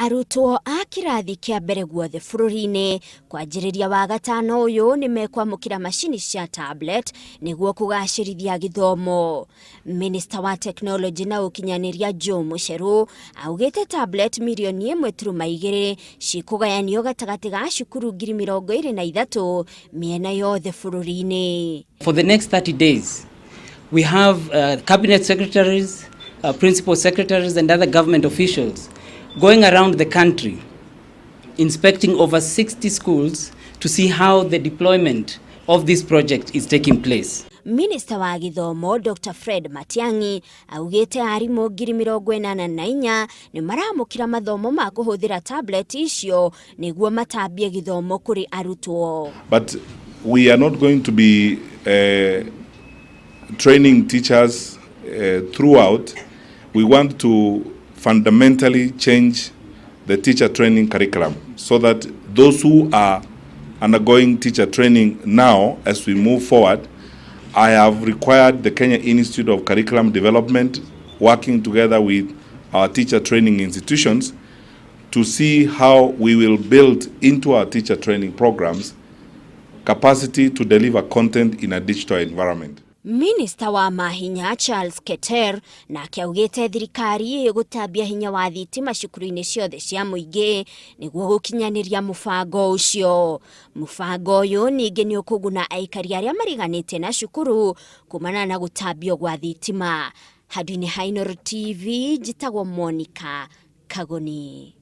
Arutwo a kĩrathi kĩa mbere guothe bũrũri-inĩ kwanjĩrĩria wa gatano ũyũ nĩ mekwamũkĩra macini cia tablet nĩguo kũgacĩrithia gĩthomo. Minista wa tekinoronjĩ na ũkinyanĩria Joe Mucheru augĩte tablet mirioni 1.2 cikũgayanio gatagatĩ ga cukuru 23,000 mĩena yothe bũrũri-inĩ. For the next 30 days, we have cabinet secretaries, principal secretaries, and other government officials going around the country inspecting over 60 schools to see how the deployment of this project is taking place. Minista wa gĩthomo Dr Fred Matiang'i augĩte arimũ 84,000 nĩ maramũkĩra mathomo ma kũhũthĩra tablet icio nĩguo matambie gĩthomo kũrĩ arutwo. But we are not going to be training teachers throughout. We want to fundamentally change the teacher training curriculum so that those who are undergoing teacher training now, as we move forward, I have required the Kenya Institute of Curriculum Development, working together with our teacher training institutions, to see how we will build into our teacher training programs capacity to deliver content in a digital environment. Minista wa mahinya Charles Keter nake augĩte thirikari ĩgũtambia hinya wa thitima cukuru-inĩ ciothe cia mũingĩ nĩguo gũkinyanĩria mũbango ũcio. Mũbango ũyũ ningĩ nĩ ũkũguna aikari arĩa mariganĩtie na cukuru kumana na gũtambio gwa thitima. Handũ-inĩ ha Inooro TV, njĩtagwo Monica Kagoni.